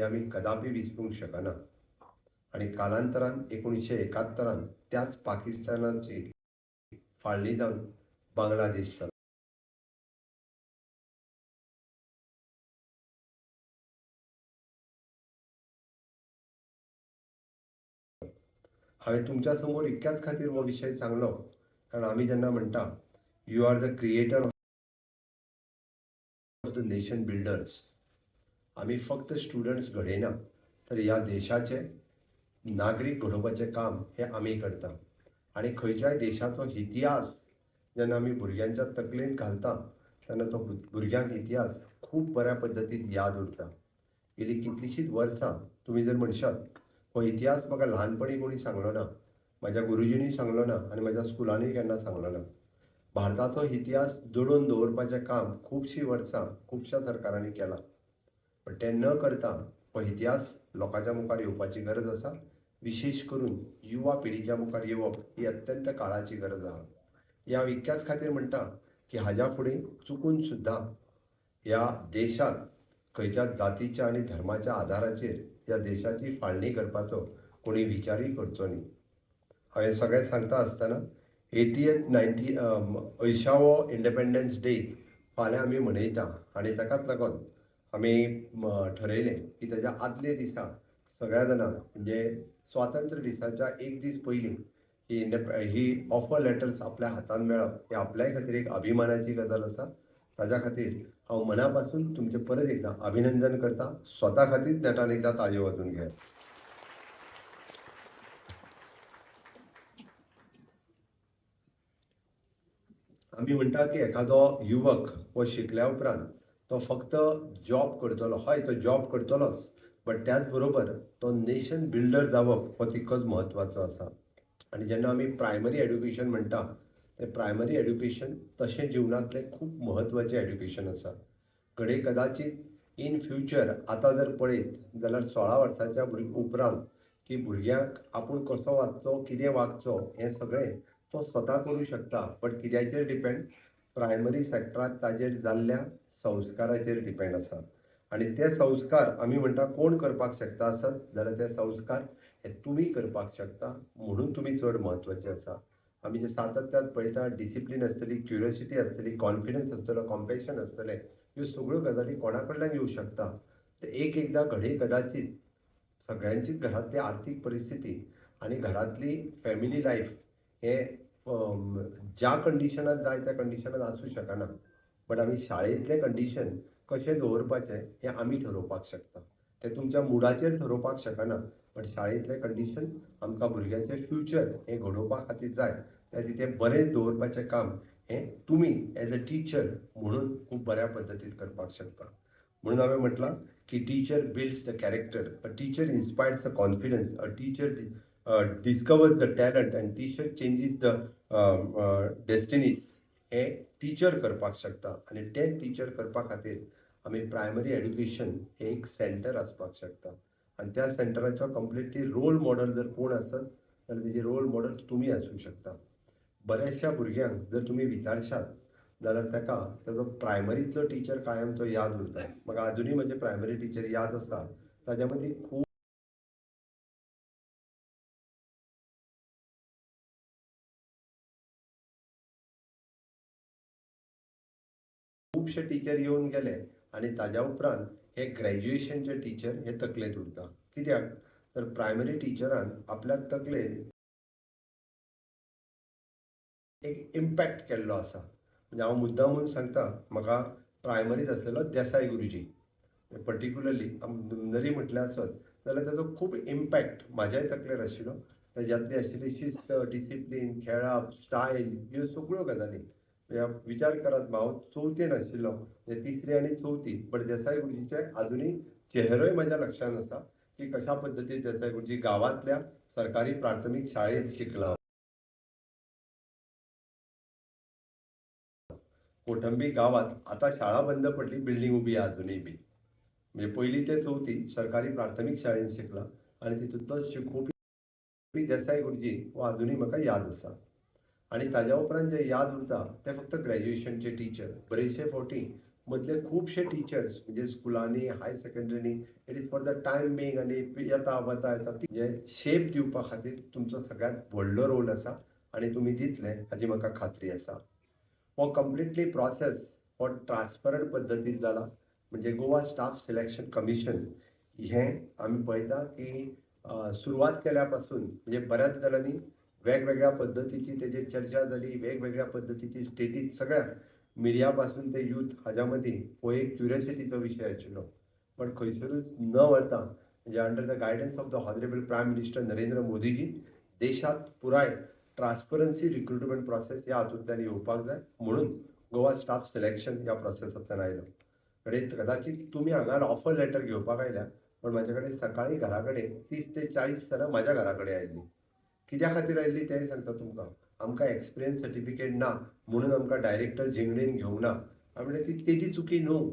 आमी कदापी विसरूंक शकना. आनी कालांतरान 1971 त्याच पाकिस्तानाची फाळणी जावन बांगलादेश जालो. हांवें तुमच्या समोर इतक्याच खातीर हो विशय सांगलो, कारण आमी जेन्ना म्हणटा you are the creator of the nation builders, आमी फक्त स्टुडंट्स घडयना तर ह्या देशाचे नागरीक घडोवपाचें काम हें आमी करता. आनी खंयच्याय देशाचो इतिहास जेन्ना आमी भुरग्यांच्या तकलेंत घालता तेन्ना तो भुरग्यांक इतिहास खूब बऱ्या पद्दतीन याद उरता. गेली कितलींशींच वर्सां तुमी जर म्हणशात हो इतिहास म्हाका ल्हानपणी कोणी सांगलो ना, म्हाज्या गुरुजींनी सांगलो ना आनी म्हाज्या स्कुलांनी केन्ना सांगलो ना. भारताचो इतिहास दडोवन दवरपाचें काम खुबशीं वर्सां खुबश्या सरकारांनी केलां, पण तें न करता हो इतिहास लोकांच्या मुखार येवपाची गरज आसा. विशेश करून युवा पिढीच्या मुखार येवप ही अत्यंत काळाची गरज आसा. ह्या इतक्याच खातीर म्हणटा की हाज्या फुडें चुकून सुद्दां ह्या देशांत खंयच्या जातीच्या आनी धर्माच्या आदाराचेर ह्या देशाची फाळणी करपाचो कोणी विचारूय करचो न्ही. हांवें सगळें सांगता आसतना 80th 90 अंयशावो इंडिपेंडन्स डे फाल्यां आमी मनयता आनी ताकाच लागून आमी ठरयलें की ताज्या आदले दिसा सगळ्या जाणांक म्हणजे स्वातंत्र्य दिसाच्या एक दीस पयलीं ही ऑफर लेटर्स आपल्या हातान मेळप ही आपल्याय खातीर एक अभिमानाची गजाल आसा. ताज्या खातीर हांव मना पासून तुमचें परत एकदां अभिनंदन करता. स्वता खातीर नेटान एकदां ताळयो वाजोवन घेयात. आमी म्हणटा की एखादो युवक हो शिकल्या उपरांत तो फक्त जॉब करतलो, हय तो जॉब करतलोच, बट त्याच बरोबर तो नेशन बिल्डर जावप हो तितकोच म्हत्वाचो आसा. आनी जेन्ना आमी प्रायमरी एड्युकेशन म्हणटा तें प्रायमरी एड्युकेशन तशें जिवनांतलें खूब म्हत्वाचें एड्युकेशन आसा. घडये कदाचीत इन फ्युचर आतां जर पळयत जाल्यार 16 वर्सांच्या उपरांत की भुरग्यांक आपूण कसो वागचो, कितें वागचो हें सगळें तो स्वता करूं शकता, बट कित्याचेर डिपेंड, प्रायमरी सॅक्टरांत ताजेर जाल्ल्या संस्काराचेर डिपेंड आसा. आनी ते संस्कार आमी म्हणटा कोण करपाक शकता आसत जाल्यार ते संस्कार हे तुमी करपाक शकता, म्हणून तुमी चड म्हत्वाचे आसा. आमी जे सातत्यान पळयता डिसिप्लीन आसतली, क्युरियोसिटी आसतली, कॉन्फिडन्स आसतलो, कॉम्पॅशन आसतलें, ह्यो सगळ्यो गजाली कोणा कडल्यान येवं शकता. तर एक एकदां घडये कदाचीत सगळ्यांचीच घरांतली आर्थीक परिस्थिती आनी घरांतली फॅमिली लायफ हे ज्या कंडिशनांत जाय त्या कंडिशनांत आसूं शकना, बट आमी शाळेंतलें कंडिशन कशें दवरपाचें हें आमी ठरोवपाक शकता. तें तुमच्या मुडाचेर ठरोवपाक शकना, बट शाळेंतलें कंडिशन आमकां भुरग्यांचें फ्युचर हें घडोवपा खातीर जाय, त्या खातीर तें बरें दवरपाचें काम हें तुमी एज अ टिचर म्हणून खूब बऱ्या पद्दतीन करपाक शकता. म्हणून हांवें म्हटलां की teacher builds the character, a teacher inspires the confidence, a teacher discovers the talent and teacher changes the destinies. हें टिचर करपाक शकता. आनी तें टिचर करपा खातीर आमी प्रायमरी एड्युकेशन हें एक सेंटर आसपाक शकता. आनी त्या सेंटराचो कंप्लिटली रोल मॉडल जर कोण आसत जाल्यार तेजी रोल मॉडल तुमी आसूं शकता. बऱ्याचशा भुरग्यांक जर तुमी विचारशात जाल्यार ताका ताजो प्रायमरींतलो टिचर कायमचो याद उरता. म्हाका आजुनूय म्हजे प्रायमरी टिचर याद आसा. ताज्या मदीं खूब खुबशे टिचर येवन गेले आनी ताज्या उपरांत हे ग्रॅज्युएशनचे टिचर हे तकलेंत उरता. कित्याक तर प्रायमरी टिचरान आपल्या तकलेन एक इम्पॅक्ट केल्लो आसा. म्हणजे हांव मुद्दाम म्हणून सांगता, म्हाका प्रायमरीत आसलेलो देसाय गुरुजी पर्टिक्युलरली जरी म्हटलें आसत जाल्यार ताजो खूब इम्पॅक्ट म्हाज्याय तकलेर आशिल्लो. ताज्यांतली आशिल्ली शिस्त, डिसिप्लीन, खेळप, स्टायल, ह्यो सगळ्यो गजाली. विचार करात, हांव चवथेन आशिल्लो, म्हणजे तिसरी आनी चवथी, बट देसाय गुरुजीचे आजुनूय चेहरोय म्हाज्या लक्षांत आसा की कशा पद्दतीन देसाय गुरुजी गांवांतल्या सरकारी प्राथमीक शाळेंत शिकला. कोठंबी गांवांत आतां शाळा बंद पडली, बिल्डींग उबी आसा आजुनूय बी. म्हणजे पयली ते चवथी सरकारी प्राथमीक शाळेंत शिकला आनी तितूंतलो शिकोवपी देसाय गुरुजी हो आजुनूय म्हाका याद आसा. आनी ताज्या उपरांत जे याद उरता ते फक्त ग्रॅज्युएशनचे टिचर. बरेचशे फावटी मदले खुबशे टिचर्स म्हणजे स्कुलांनी, higher सेकंडरीनी, it is for the time being आनी येता वता येता, म्हणजे शेप दिवपा खातीर तुमचो सगळ्यांत व्हडलो रोल आसा आनी तुमी दितले हाजी म्हाका खात्री आसा. हो कंप्लिटली प्रोसेस हो ट्रान्सपरंट पद्दतीन जाला. म्हणजे गोवा स्टाफ सिलेक्शन कमिशन हें आमी पळयता की सुरवात केल्या पासून म्हणजे बऱ्याच जाणांनी वेगवेगळ्या पद्दतीची तेजेर चर्चा जाली, वेगवेगळ्या पद्दतीची स्टेटीत सगळ्या मिडिया पासून ते यूथ हाज्या मदीं हो एक क्युरियोसिटीचो विशय आशिल्लो. बट खंयसरूच न वता म्हणजे under the guidance of the honourable prime minister Narendra Modiji देशांत पुराय ट्रान्सपरन्सी रिक्रुटमेंट प्रोसेस ह्या हातूंतल्यान येवपाक जाय म्हणून गोवा स्टाफ सिलेक्शन ह्या प्रोसेसांतल्यान आयलो. कडेन कदाचित तुमी हांगा ऑफर लेटर घेवपाक आयल्या, पण म्हाजे कडेन सकाळीं घरा कडेन 30 ते 40 जाणां म्हाज्या घरा कडेन आयिल्लीं. कित्या खातीर आयिल्लीं तेंय सांगता तुमकां. आमकां एक्सपिरियन्स सर्टिफिकेट ना म्हणून आमकां डायरेक्टर जिंगणेन घेवंक ना. हांवें म्हणलें ती तेजी चुकी न्हू,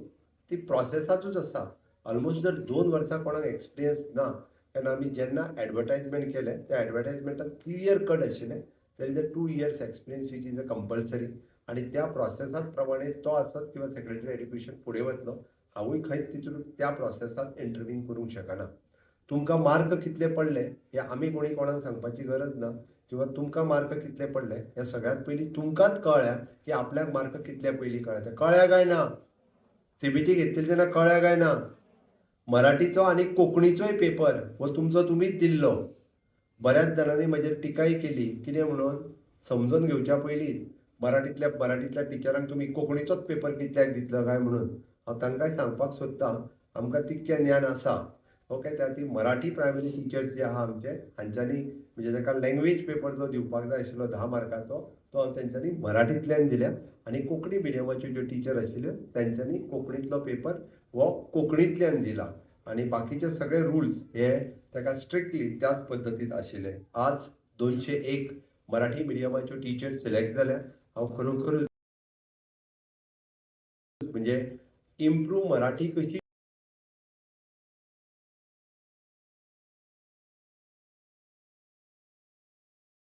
ती प्रोसेसाचूच आसा. ऑलमोस्ट जर 2 वर्सां कोणाक एक्सपिरियन्स ना तेन्ना आमी जेन्ना एडवर्टायजमेंट केलें त्या एडवर्टायजमेंटान क्लियर कट आशिल्लें there is a 2 years experience which is a compulsory. आनी त्या प्रोसेसात प्रमाणे तो आसत किंवा सेक्रेटरी एड्युकेशन फुडें वतलो, हांवूय खंयच तितून त्या प्रोसेसात इंटरवीन करूंक शकना. तुमकां मार्क कितले पडले हे आमी कोणी कोणाक सांगपाची गरज ना, किंवा तुमकां मार्क कितले पडले हे सगळ्यांत पयलीं तुमकांच कळ्ळ्या की आपल्याक मार्क कितले पयलीं कळ्ळ्या. कळ्ळ्या काय ना? सीबीटी घेतली तेन्ना कळ्ळ्या काय ना? मराठीचो आनी कोंकणीचोय पेपर हो तुमचो तुमीच दिल्लो. बऱ्याच जाणांनी म्हजेर टिकाय केली, कितें म्हणून समजून घेवच्या पयलीं मराठींतल्या टिचरांक तुमी कोंकणीचोच पेपर कित्याक दितलो काय म्हणून. हांव तांकांय सांगपाक सोदतां आमकां तितकें ज्ञान आसा. ओके, त्या ती मराठी प्रायमरी टिचर्स जे आहा आमचे हांच्यांनी म्हणजे ताका लँग्वेज पेपर जो दिवपाक जाय आशिल्लो 10 मार्काचो तो तेंच्यांनी मराठींतल्यान दिल्या आनी कोंकणी मिडियमाच्यो ज्यो टिचर आशिल्ल्यो तेंच्यांनी कोंकणींतलो पेपर हो कोंकणींतल्यान दिला आनी बाकीचे सगळे रुल्स हे ताका स्ट्रिक्टली त्याच पद्दतीन आशिल्ले. आज 201 मराठी मिडियमाच्यो टिचर्स सिलेक्ट जाल्या. हांव खरोखरूच म्हणजे इम्प्रूव मराठी कशी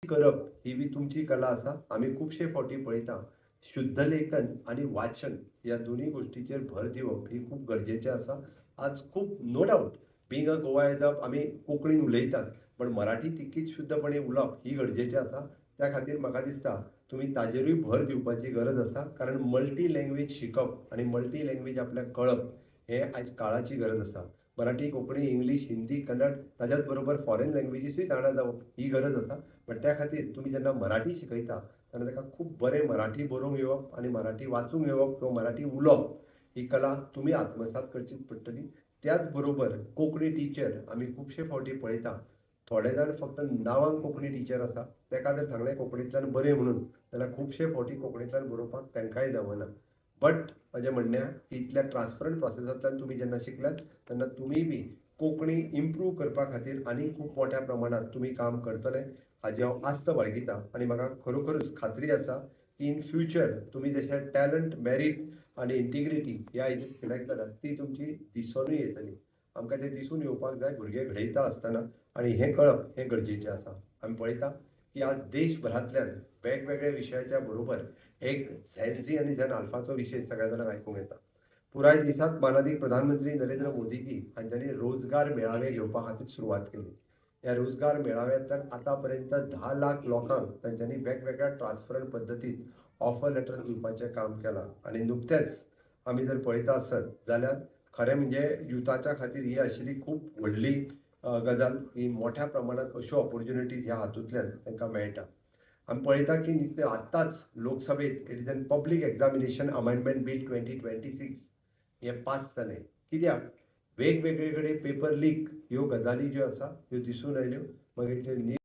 करप ही बी तुमची कला आसा. आमी खुबशे फावटी पळयता शुद्धलेखन आनी वाचन ह्या दोनूय गोश्टीचेर भर दिवप ही खूब गरजेचें आसा. आज खूब no doubt being a Goa येदप आमी कोंकणीन उलयतात, पण मराठी तितकीच शुद्धपणे उलोवप ही गरजेचें आसा. त्या खातीर म्हाका दिसता तुमी ताजेरूय भर दिवपाची गरज आसा, कारण मल्टी लँग्वेज शिकप आनी मल्टी लँग्वेज आपल्याक कळप हें आयज काळाची गरज आसा. मराठी, कोंकणी, इंग्लीश, हिंदी, कन्नड ताज्याच बरोबर फॉरेन लँग्वेजीसूय जाणा जावप ही गरज आसा. बट त्या खातीर तुमी जेन्ना मराठी शिकयता तेन्ना ताका खूब बरें मराठी बरोवंक येवप आनी मराठी वाचूंक येवप किंवा मराठी उलोवप ही कला तुमी आत्मसात करचीच पडटली. त्याच बरोबर कोंकणी टिचर आमी खुबशे फावटी पळयता थोडे जाण फक्त नांवांक कोंकणी टिचर आसा, ताका जर सांगलें कोंकणींतल्यान बरय म्हणून जाल्यार खुबशे फावटी कोंकणींतल्यान बरोवपाक तांकांय जमना. बट म्हजें म्हणणें आहा की इतल्या ट्रान्सपरंट प्रोसेसांतल्यान तुमी जेन्ना शिकल्यात तेन्ना तुमी बी कोंकणी इम्प्रूव करपा खातीर आनी खूब मोठ्या प्रमाणांत तुमी काम करतले हाजी हांव आस्त बाळगितां आनी म्हाका खरोखरूच खात्री आसा की इन फ्युचर तुमी जशें टॅलंट, मॅरीट आनी इंटिग्रिटी ह्या हितून सिलेक्ट जाल्यात ती तुमची दिसोनूय येतली. आमकां तें दिसून येवपाक जाय भुरगे घडयता आसतना आनी हें कळप हें गरजेचें आसा. आमी पळयता की आज देशभरांतल्यान वेगवेगळ्या विशयाच्या बरोबर एक झेनझी आनी झेन आल्फाचो विशय सगळ्या जाणांक आयकूंक येता. पुराय देशांत मानादीक प्रधानमंत्री नरेंद्र मोदीजी हांच्यांनी रोजगार मेळावे घेवपा खातीर सुरवात केली. ह्या रोजगार मेळाव्यांतल्यान आतां पर्यंत 10 लाख लोकांक तांच्यांनी वेगवेगळ्या ट्रान्सपरंट पद्दतीन ऑफर लेटर्स दिवपाचें काम केलां. आनी नुकतेंच आमी जर पळयता आसत जाल्यार खरें म्हणजे युथाच्या खातीर ही आशिल्ली खूब व्हडली गजाल की मोठ्या प्रमाणांत अश्यो ऑपोर्च्युनिटीज ह्या हातूंतल्यान तांकां मेळटा. आमी पळयता की निकतें आत्तांच लोकसभेत it is an public examination amendment bill 2026 हें पास जालें. कित्याक वेगवेगळे कडेन पेपर लीक ह्यो गजाली ज्यो आसा त्यो दिसून आयल्यो. मागीर ते नीट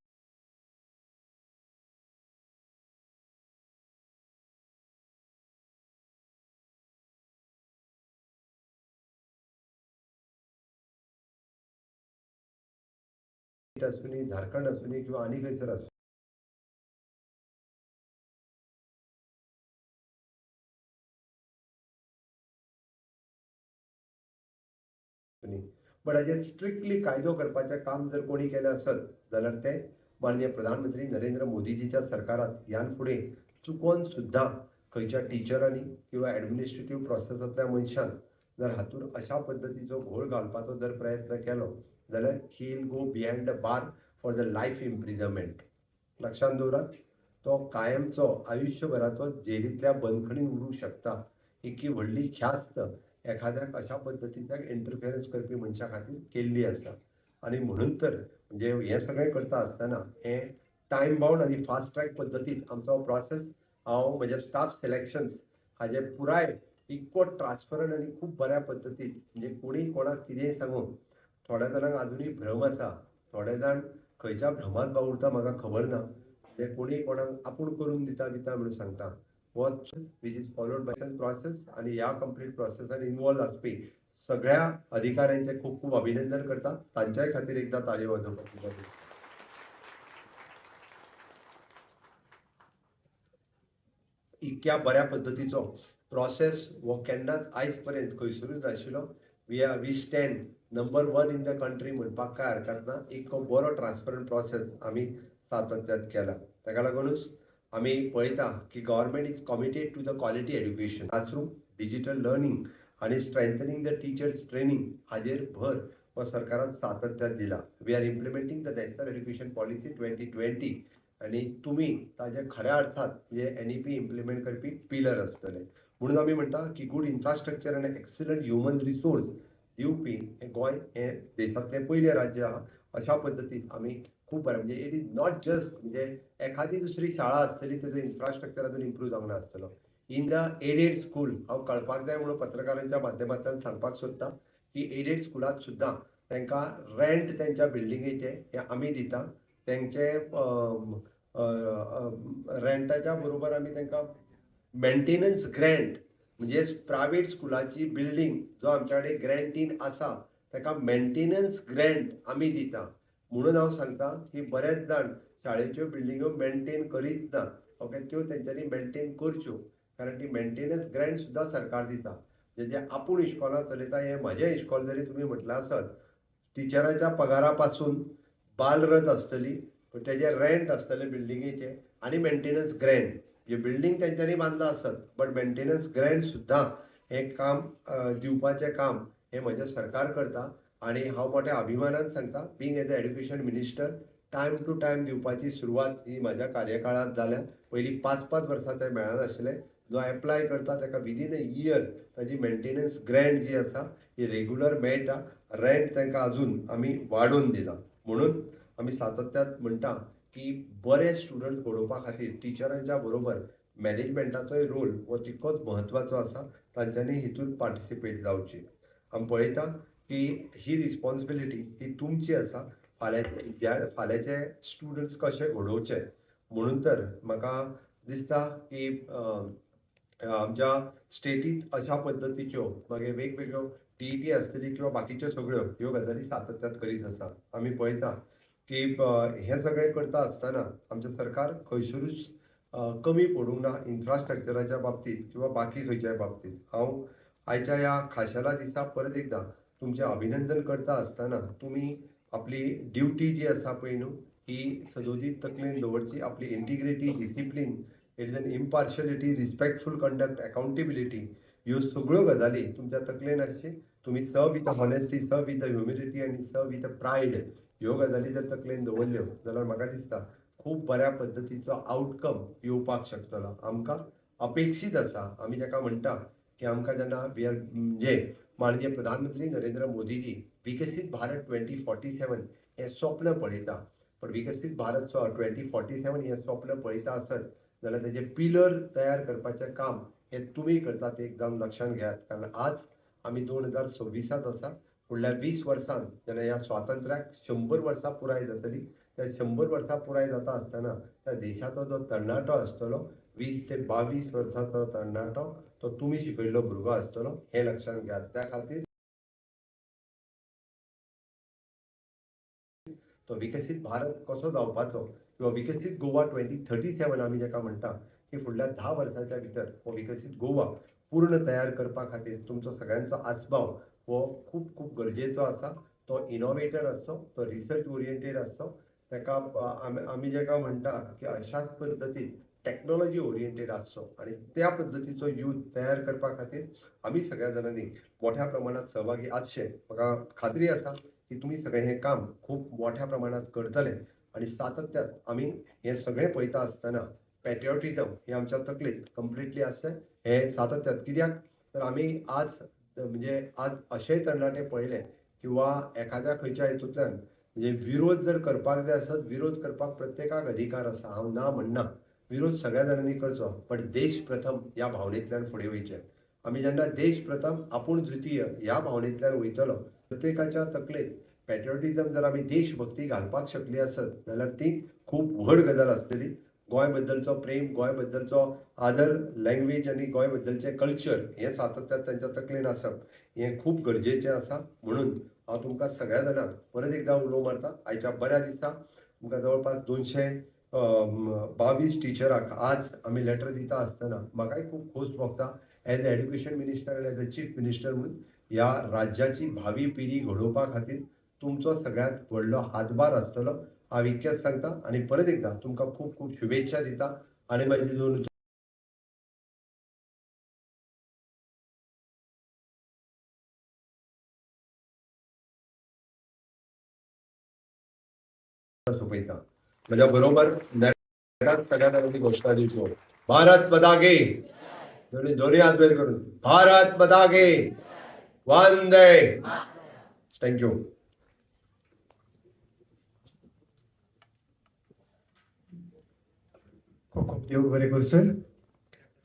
आसूनी, झारखंड आसूनी किंवा आनी खंयसर आसूं बट हाजेर स्ट्रिक्टली कायदो करपाचें काम जर कोणी केलें आसत जाल्यार तें माननीय प्रधानमंत्री नरेंद्र मोदीजीच्या सरकारात ह्यान फुडें चुकोन सुद्दां खंयच्या टिचरांनी किंवा एडमिनिस्ट्रेटीव प्रोसेसांतल्या मनशान जर हातूंत अशा पद्दतीचो घोळ घालपाचो जर प्रयत्न केलो जाल्यार he will go behind the bar for the life imprisonment. लक्षांत दवरात, तो कायमचो आयुश्यभराचो जेलींतल्या बंदखणीन उरूंक शकता. इतकी व्हडली ख्यास्त एखाद्याक अशा पद्दतीच्या इंटरफेरन्स करपी मनशा खातीर केल्ली आसा. आनी म्हणून तर म्हणजे हें सगळें करता आसतना हें टायम बाउंड आनी फास्ट ट्रॅक पद्दतीन आमचो प्रोसेस, हांव म्हज्या स्टाफ सिलेक्शन्स हाजे पुराय इतको ट्रान्सपरंट आनी खूब बऱ्या पद्दतीन, म्हणजे कोणीय कोणाक कितेंय सांगून, थोड्या जाणांक आजुनूय भ्रम आसा, थोडे जाण खंयच्या भ्रमांत वावुरता म्हाका खबर ना, म्हणजे कोणीय कोणाक आपूण करून दिता बिता म्हणून सांगता. Watch which is followed by process आनी ह्या कंप्लीट प्रोसेसान इनवॉल्व आसपी सगळ्या अधिकाऱ्यांचे खूब खूब अभिनंदन करता. तांच्याय खातीर एकदां ताळयो वाजोवपाची गरज. इतक्या बऱ्या पद्दतीचो प्रोसेस हो केन्नाच आयज पर्यंत खंयसरूच नाशिल्लो. We stand number 1 in the country म्हणपाक काय हरकत ना. इतको बरो ट्रान्सपरंट प्रोसेस आमी सातत्यात केला. ताका लागूनच आमी पळयता की government is committed to the quality education, classroom, digital learning आनी स्ट्रेंथनिंग the teachers training हाजेर भर हो सरकारान सातत्यात दिला. We are implementing the national education policy 2020 आनी तुमी ताजे खऱ्या अर्थात म्हणजे NEP implement करपी पिलर आसतले. म्हणून आमी म्हणटा की गुड इन्फ्रास्ट्रक्चर आनी एक्सिलंट ह्युमन रिसोर्स दिवपी हें गोंय हें देशांतलें पयलें राज्य आहा. अशा पद्दतीन आमी खूब बरें, म्हणजे it is not just म्हणजे एखादी दुसरी शाळा आसतली तेजो इन्फ्रास्ट्रक्चर अजून इम्प्रूव जावंक नासतलो. इन the aided school, हांव कळपाक जाय म्हणून पत्रकारांच्या माध्यमांतल्यान सांगपाक सोदता की एडेड स्कुलांत सुद्दां तांकां रेंट तेंच्या बिल्डिंगेचें हें आमी दिता. तेंचे रेंटाच्या बरोबर आमी तांकां मेंटेनन्स ग्रँट, म्हणजे प्रायवेट स्कुलाची बिल्डींग जो आमच्या कडेन ग्रँटीन आसा ताका मेंटेनन्स ग्रँट आमी दिता. म्हणून हांव सांगता की बरेच जाण शाळेच्यो बिल्डिंग्यो मेंटेन करीत ना, ओके, त्यो तेंच्यांनी मेंटेन करच्यो, कारण ती मेंटेनन्स ग्रँट सुद्दां सरकार दिता. म्हणजे जे आपूण इश्कोलां चलयता, हें म्हजें इश्कोल जरी तुमी म्हटलां आसत, टिचराच्या पगारा पासून बालरथ आसतली, तेजें रेंट आसतलें बिल्डिंगेचें आनी मेंटेनन्स ग्रँट, म्हणजे बिल्डींग तेंच्यांनी बांदलां आसत बट मेंटेनन्स ग्रँट सुद्दां हें काम दिवपाचें काम हें म्हजें सरकार करता. आनी हांव मोठ्या अभिमानान सांगता, being as a education minister time to time दिवपाची सुरवात ही म्हज्या कार्यकाळांत जाल्या. पयलीं 5-5 वर्सां तें मेळनाशिल्लें. जो एप्लाय करता ताका विदीन अ इयर ताजी मेंटेनन्स ग्रँट जी आसा ही रेगुलर मेळटा. रेंट तांकां अजून आमी वाडोवन दिलां. म्हणून आमी सातत्यात म्हणटा की बरे स्टुडंट घडोवपा खातीर टिचरांच्या बरोबर मॅनेजमेंटाचोय रोल हो तितकोच म्हत्वाचो आसा. तांच्यांनी हितून पार्टिसिपेट जावची. आमी पळयता की ही रिस्पॉन्सिबिलिटी ही तुमची आसा, फाल्यांचे स्टुडंट्स कशे घडोवचे. म्हणून तर म्हाका दिसता की आमच्या स्टेटींत अशा पद्दतीच्यो मागीर वेगवेगळ्यो TET आसतली किंवा बाकीच्यो सगळ्यो ह्यो गजाली सातत्यात करीत आसा. आमी पळयता की हें सगळें करता आसतना आमचें सरकार खंयसरूच कमी पडूंक ना इन्फ्रास्ट्रक्चराच्या बाबतींत किंवा बाकी खंयच्याय बाबतींत. हांव आयच्या ह्या खाशेल्या दिसा परत एकदां तुमचें अभिनंदन करता आसतना तुमी आपली ड्युटी जी आसा पळय न्हू ही सदोदीत तकलेन दवरची. आपली integrity, discipline, it is an impartiality, respectful conduct, accountability, ह्यो सगळ्यो गजाली तुमच्या तकलेन आसची. तुमी serve with honesty, serve with humility आनी सर्व विथ प्रायड ह्यो गजाली जर तकलेन दवरल्यो जाल्यार म्हाका दिसता खूब बऱ्या पद्दतीचो आवटकम येवपाक शकतलो. आमकां अपेक्षीत आसा, आमी जाका म्हणटा की आमकां जेन्ना we are म्हणजे माननीय प्रधानमंत्री नरेंद्र मोदीजी विकसीत भारत 2047 हें स्वप्न पळयता, पण विकसीत भारत 2047 हें स्वप्न पळयता आसत जाल्यार तेजे पिलर तयार करपाचें काम हें तुमी करतात तें एकदम लक्षांत घेयात. कारण आज आमी 2026 आसा. फुडल्या 20 वर्सांत जेन्ना ह्या स्वातंत्र्याक 100 वर्सां पुराय जातली, त्या 100 वर्सां पुराय जाता आसतना त्या देशाचो जो तरणाटो आसतलो, 20 ते 22 वर्सांचो तरणाटो, तो तुमी शिकयल्लो भुरगो आसतलो हें लक्षांत घेयात. त्या खातीर तो विकसीत भारत कसो जावपाचो किंवा विकसीत गोवा 2037 आमी जाका म्हणटा की फुडल्या 10 वर्सांच्या भितर हो विकसीत गोवा पूर्ण तयार करपा खातीर तुमचो सगळ्यांचो आस्पाव हो खूब खूब गरजेचो आसा. तो इनोवेटर आसचो, तो रिसर्च ओरिएंटेड आसचो, ताका आमी जाका म्हणटा की अशाच पद्दतीन टॅक्नॉलॉजी ओरिएंटेड आसचो आनी त्या पद्दतीचो यूथ तयार करपा खातीर आमी सगळ्या जाणांनी मोठ्या प्रमाणात सहभागी आसचे. म्हाका खात्री आसा की तुमी सगळें हें काम खूब मोठ्या प्रमाणात करतले आनी सातत्यात आमी हें सगळें पळयता आसतना पॅट्रियोटिजम हें आमच्या तकलेंत कंप्लिटली आसचें. हें सातत्यात कित्याक तर आमी आज म्हणजे आज अशेंय तरणाटे पळयले किंवा एखाद्या खंयच्या हितूंतल्यान म्हणजे विरोध जर करपाक जाय आसत, विरोध करपाक प्रत्येकाक अधिकार आसा, हांव ना म्हणना, विरोध सगळ्या जाणांनी करचो, पण देश प्रथम ह्या भावनेंतल्यान फुडें वयचें. आमी जेन्ना देश प्रथम आपूण द्वितीय ह्या भावनेंतल्यान वयतलो, प्रत्येकाच्या तकलेंत पॅट्रियोटिजम जर आमी देशभक्ती घालपाक शकली आसत जाल्यार ती खूब व्हड गजाल आसतली. गोंय बद्दलचो प्रेम, गोंय बद्दलचो आदर, लँग्वेज आनी गोंय बद्दलचें कल्चर हें सातत्यात तांच्या तकलेन आसप हें खूब गरजेचें आसा. म्हणून हांव तुमकां सगळ्या जाणांक परत एकदां उलो मारता, आयच्या बऱ्या दिसा तुमकां जवळपास 222 टिचरांक आज आमी लेटर दिता आसतना म्हाकाय खूब खोस भोगता एज अ एड्युकेशन मिनिस्टर आनी एज अ चीफ मिनिस्टर म्हणून ह्या राज्याची भावी पिढी घडोवपा खातीर तुमचो सगळ्यांत व्हडलो हातभार आसतलो हांव इतकेंच सांगता आनी परत एकदां तुमकां खूब खूब शुभेच्छा दिता आनी म्हाजी दोन सोंपयता. म्हज्या बरोबर नेटान सगळ्या जाणांनी घोशणा दिवच्यो, भारत माता की, दोन्ही हात वयर करून भारत माता की, वंदे. Thank you. खूब खूब देव बरें करूं सर.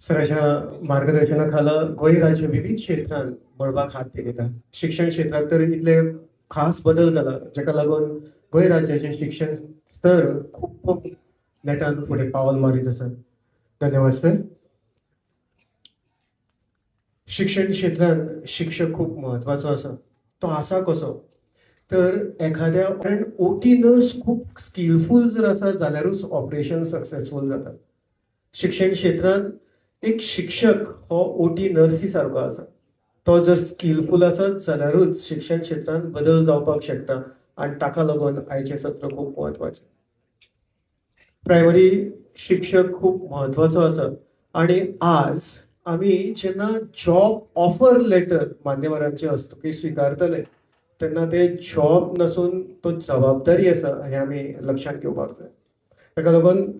सराच्या मार्गदर्शना खाला गोंय राज्य विविध क्षेत्रांत मळबाक हात तेकयता. शिक्षण क्षेत्रांत तर इतले खास बदल जाला जाका लागून गोंय राज्याचें शिक्षण स्तर खूब नेटान फुडें पावल मारीत आसा. धन्यवाद सर. शिक्षण क्षेत्रांत शिक्षक खूब म्हत्वाचो आसा. तो आसा कसो तर एखाद्या कारण ओटी नर्स खूब स्किलफूल जर आसा जाल्यारूच ऑपरेशन सक्सेसफूल जाता. शिक्षण क्षेत्रांत एक शिक्षक हो ओटी नर्सी सारको आसा. तो जर स्किलफूल आसत जाल्यारूच शिक्षण क्षेत्रांत बदल जावपाक शकता आनी ताका लागून आयचें सत्र खूब म्हत्वाचें. प्रायमरी शिक्षक खूब म्हत्वाचो आसा आनी आज आमी जेन्ना जॉब ऑफर लेटर मान्यवरांचे हस्तुकीं स्विकारतले तेन्ना ते जॉब नासून तो जबाबदारी आसा हें आमी लक्षांत घेवपाक जाय. ताका लागून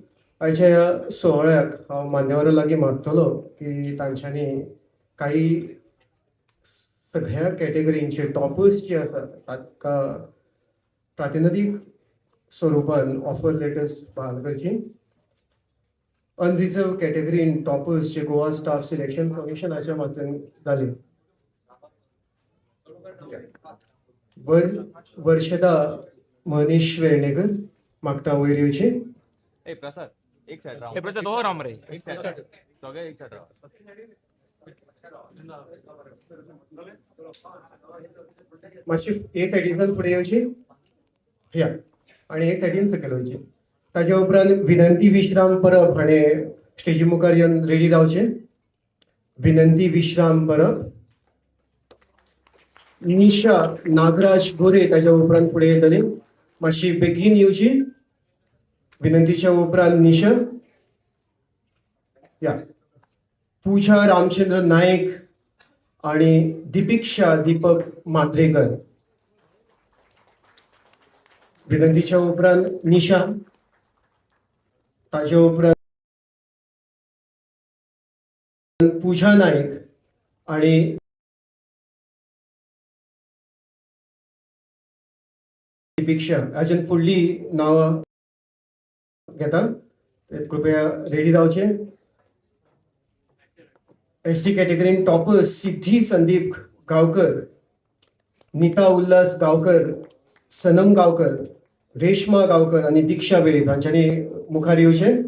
आयच्या ह्या सुवाळ्याक हांव मान्यवरां लागीं मागतलो की तांच्यांनी काही सगळ्या कॅटेगरींचे टॉपर्स जे आसात तांकां प्रातिनिधीक स्वरुपान ऑफर लेटर्स बहाल करची. अनरिजर्व कॅटेगरीन टॉपर्स जे गोवा स्टाफ सिलेक्शन कमिशनाच्या माध्यमांतल्यान जाले. वर्षदा मनीष वेर्णेकर मागता वयर येवची. प्रसाद एक साइड राव. प्रसाद हो राम रे. एक साइड सगळे एक साइड राव. मातशी हे सायडीसान फुडें येवची या आनी हे सायडीन सकयल वयची. ताच्या उपरांत विनंती विश्राम परब हाणें स्टेजी मुखार येवन रेडी रावचें. विनंती विश्राम परब, निशा नागराज गोरे ताच्या उपरांत फुडें येतली. मातशी बेगीन येवची. विनंतीच्या उपरांत निशा या पूजा रामचंद्र नायक आणि दीपिक्षा दीपक मांद्रेकर. विनंतीच्या उपरांत निशा, ताच्या उपरांत पूजा नायक आणि दीपिक्षा. हाच्यान फुडली नांवां घेता, कृपया रेडी रावचे. एस टी कॅटेगरीन टॉपर्स सिद्धी संदीप गांवकर, नीता उल्हास गांवकर, सनम गांवकर, रेश्मा गांवकर आनी दीक्षा वेळीप हांच्यांनी मुखार येवचें.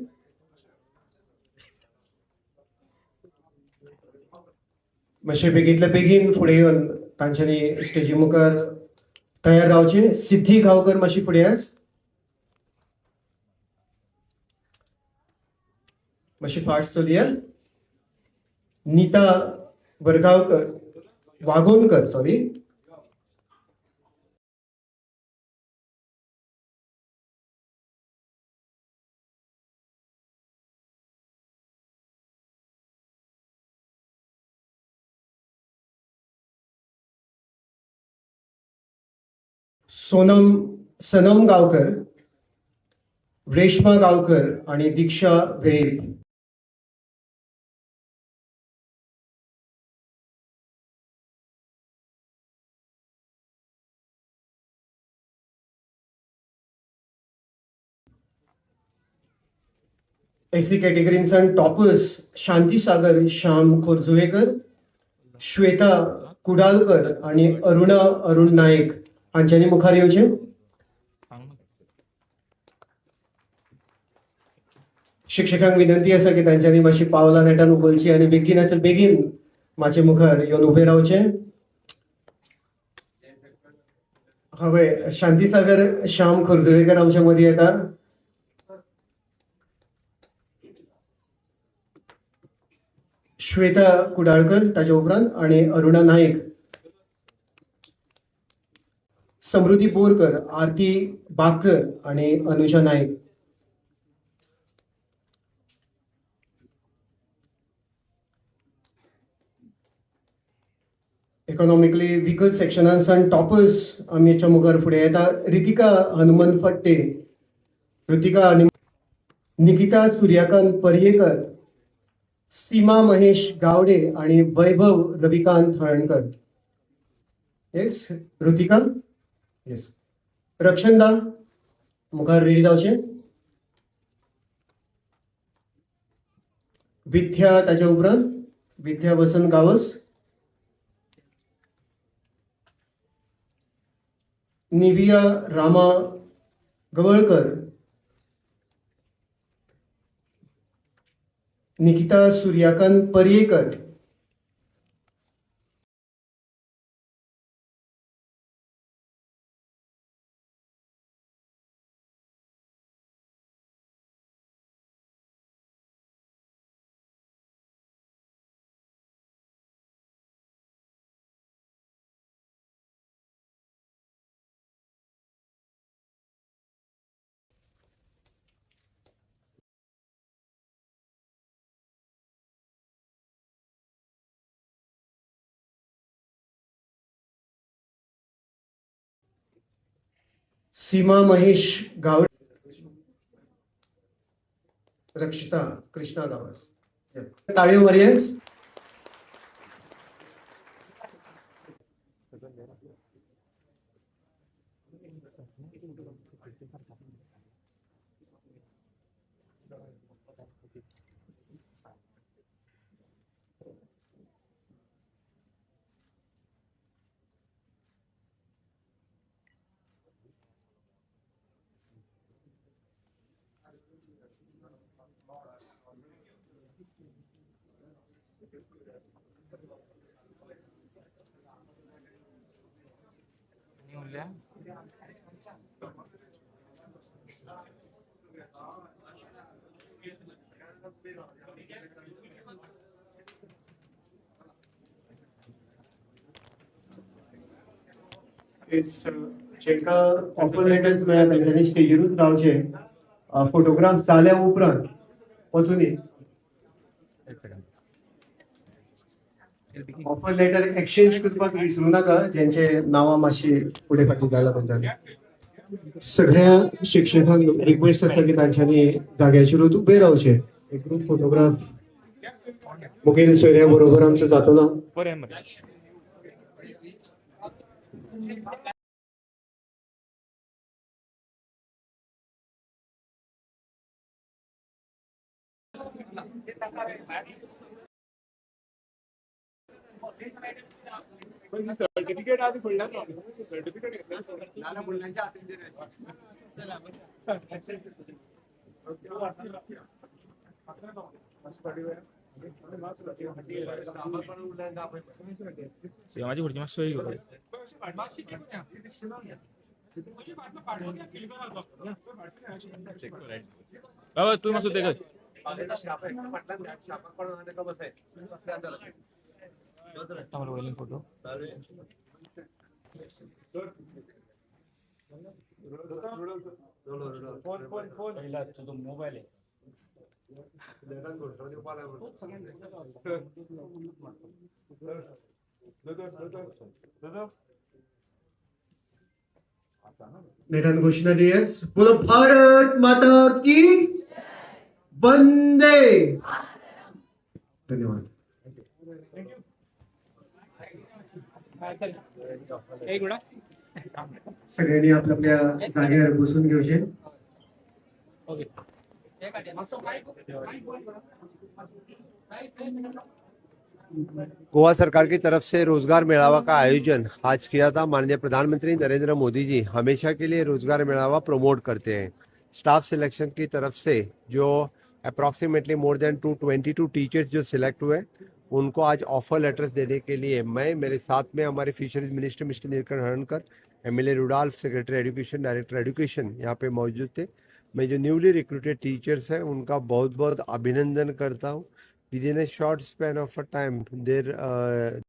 मातशें बेगींतल्या बेगीन फुडें येवन तांच्यांनी स्टेजी मुखार तयार रावचें. सिद्धी गांवकर मातशी फुडें आस, मातशी फास्ट चलया. नीता वरगांवकर, वागोनकर सॉरी. सोनम सनम गांवकर, रेश्मा गांवकर आणि दीक्षा वेळीप. एसी कॅटेगरींसान टॉपर्स शांती सागर श्याम खोर्जुवेकर, श्वेता कुडालकर आणि अरुणा अरुण नाईक हांच्यांनी मुखार येवचें. शिक्षकांक विनंती आसा की तांच्यांनी मातशी पावलां नेटान उखलची आनी बेगिनाच्या बेगीन माचे मुखार येवन उबे रावचें. हय, शांतीसागर श्याम खोर्जुवेकर आमच्या मदीं येता. श्वेता कुडाळकर ताच्या उपरांत आनी अरुणा नाईक, समृद्धी बोरकर, आरती बाकर आनी अनुजा नाईक. इकॉनॉमिकली विकर सेक्शनांसान टॉपर्स आमच्या मुखार फुडें येता. रितिका हनुमंत फट्टे, ऋतिका आनी निकिता सूर्यकांत पर्येकर, सीमा महेश गावडे आणि वैभव रविकांत हळणकर. येस ऋतिका, येस रक्षंदा मुखार रेडी रावचे. विद्या ताच्या उपरांत विद्या वसंत गावस, निविया रामा गवळकर, निकिता सूर्यकांत पर्येकर, सीमा महेश गावडे, रक्षिता कृष्णा गावस. ताळयो मारयेस. जेका ऑफर लेटर्स मेळ्ळा तेंच्यांनी स्टेजीरूच रावचे. फोटोग्राफ जाल्या उपरांत वचून ऑफर लेटर एक्सचेंज करपाक विसरू नाका, ज्यांचे नांवां मातशी फुडें फाटीं जाला तांच्यांनी. सगळ्या शिक्षकांक रिक्वेस्ट आसा की तांच्यांनी जाग्याचेरूच उबे रावचे. एक ग्रूप फोटोग्राफ मुखेल सोयऱ्या बरोबर आमचो जातलो. सर्टिफिकेट आधी फुडल्यान सर्टिफिकेट माझी खुर्ची मातशी सोयी कर. बाबा तूं मातसो ते कर. फोटो तुजो मोबायल नेटान घोशणा दियस. बोलो भारत माता की. वंदे. धन्यवाद. एक मिनिट. सगळ्यांनी आपल्या आपल्या जागेवर बसून घेवचे. ओके. गोवा सरकार की तरफ से रोजगार मेळावा का आयोजन आज किया था. माननीय प्रधानमंत्री नरेंद्र मोदी जी हमेशा के लिए रोजगार मेळावा प्रमोट करते हैं. स्टाफ सिलेक्शन की तरफ से जो अप्रॉक्सीमेटली मोर देन 222 टीचर्स जो सिलेक्ट हुए, उनको आज ऑफर लेटर्स देने के लिए मैं, मेरे साथ में हमारे fisheries minister mister Nilkanth Halarnkar, MLA Rudolph, secretary education, director education यहाँ पे मौजूद थे. मैं जो न्यूली रिक्रूटेड टीचर्स हैं, उनका बहुत बहुत अभिनंदन करता हूँ. Within a short span of a time their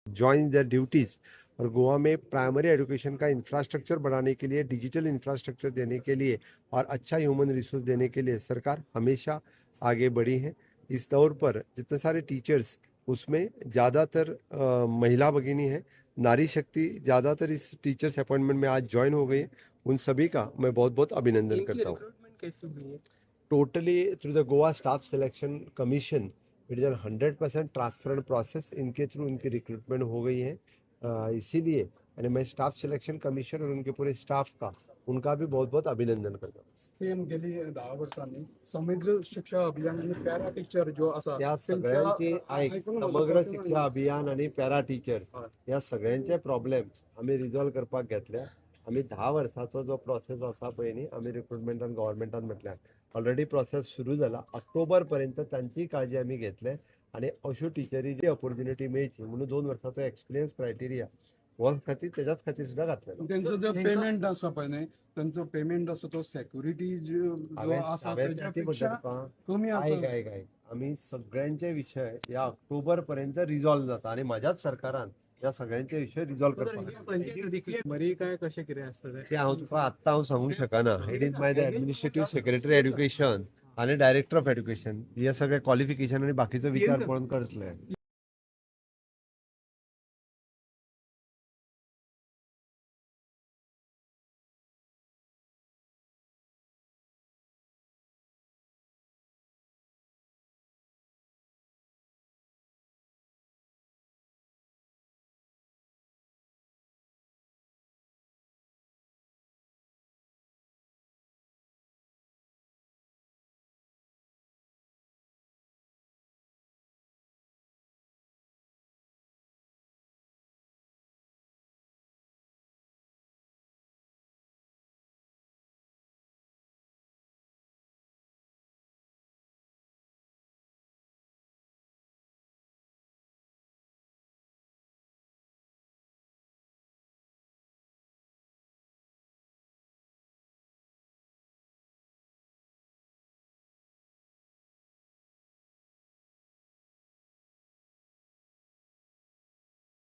join their duties और गोवा में प्राइमरी एजुकेशन का इंफ्रास्ट्रक्चर बढ़ाने के लिए, डिजिटल इंफ्रास्ट्रक्चर देने के लिए और अच्छा ह्यूमन रिसोर्स देने के लिए सरकार हमेशा आगे बढ़ी है. इस दौर पर जितने सारे टीचर्स, उसमें ज़्यादातर महिला भगिनी है. नारी शक्ति ज़्यादातर इस टीचर्स अपॉइंटमेंट में आज ज्वाइन हो गई है. उन सभी का मैं बहुत बहुत अभिनंदन इनकी करता हूँ. रिक्रूटमेंट कैसे हुई है? Totally through the Goa Staff Selection Commission. It is 100% transparent process. इनके थ्रू इनकी रिक्रूटमेंट हो गई है. इसीलिए यानी मैं स्टाफ सिलेक्शन कमीशन और उनके पूरे स्टाफ का, उनका भी बहुत बहुत अभिनंदन करता हूँ. सेम गेली 10 वर्षांनी समग्र शिक्षा अभियान आणि पॅरा टीचर जो आसा त्या सगळ्यांची, ऐक, समग्र शिक्षा अभियान आणि पॅरा टीचर ह्या सगळ्यांचे प्रॉब्लेम्स आमी रिजॉल्व करपाक घेतल्या. आमी 10 वर्साचो जो प्रोसेस आसा पळय न्ही, आमी रिक्रुटमेंटान गव्हर्मेंटान म्हटल्यार ऑलरेडी प्रोसेस सुरू जाला. ऑक्टोबर पर्यंत तांची काळजी आमी घेतले आणि अश्यो टिचरी जी ऑपॉर्च्युनिटी मेळची म्हणून 2 वर्साचो एक्सपिरियन्स क्रायटेरिया हो खातीर, तेज्याच खातीर सुद्दां घातलेलो. त्यांचं जो पेमेंट आसा पळय न्ही, त्यांचो पेमेंट आसा तो सेक्युरिटी जो आसा हांवें ती म्हणटा तेच्या पेक्षा तुका. कमी ऐक आसा. ऐक ऐक, आमी सगळ्यांचे विशय ह्या ऑक्टोबर पर्यंत रिजॉल्व जाता आणि माझ्याच सरकारान ह्या सगळ्यांचे विशय रिजॉल्व करपाक. बरी काय कशें कितें आसता तें? ते हांव तुका आत्तां हांव सांगूंक शकना. It is my the administrative secretary education आणि डायरेक्टर ऑफ एड्युकेशन हे सगळे क्वॉलिफिकेशन आणि बाकीचो विचार पळोवन करतले.